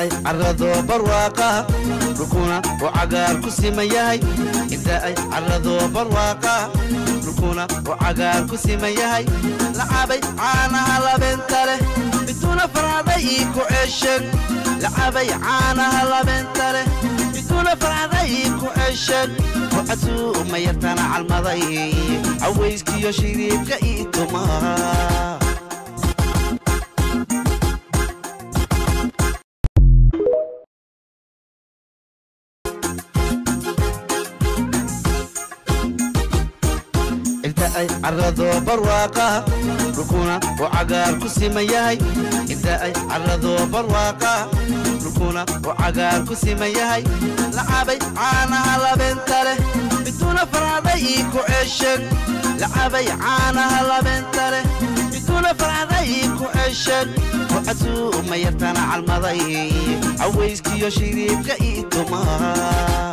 Cidda ay carradoo barwaaqa, dhulkuna uu cagaar ku siman yahay. Cidda ay carradoo barwaaqa, dhulkuna uu cagaar ku siman yahay. Lacabay caanaha labeenta leh, bituuna farxaday ii ku ceesheen. Lacabay caanaha labeenta leh, bituuna farxaday ii ku ceesheen. Kucasuu ma yartana calmaday, cawayskiyo shiriibka ii tumaa. Cidda ay carradoo barwaaqa, dhulkuna uu cagaar ku siman yahay. Cidda ay carradoo barwaaqa, dhulkuna uu cagaar ku siman yahay. Lacabay caanaha labeenta leh, bituuna farxaday ii ku ceesheen. Lacabay caanaha labeenta leh, bituuna farxaday ii ku ceesheen. Kucasuu ma yartana calmaday, cawayskiyo shiriibka ii tumaa.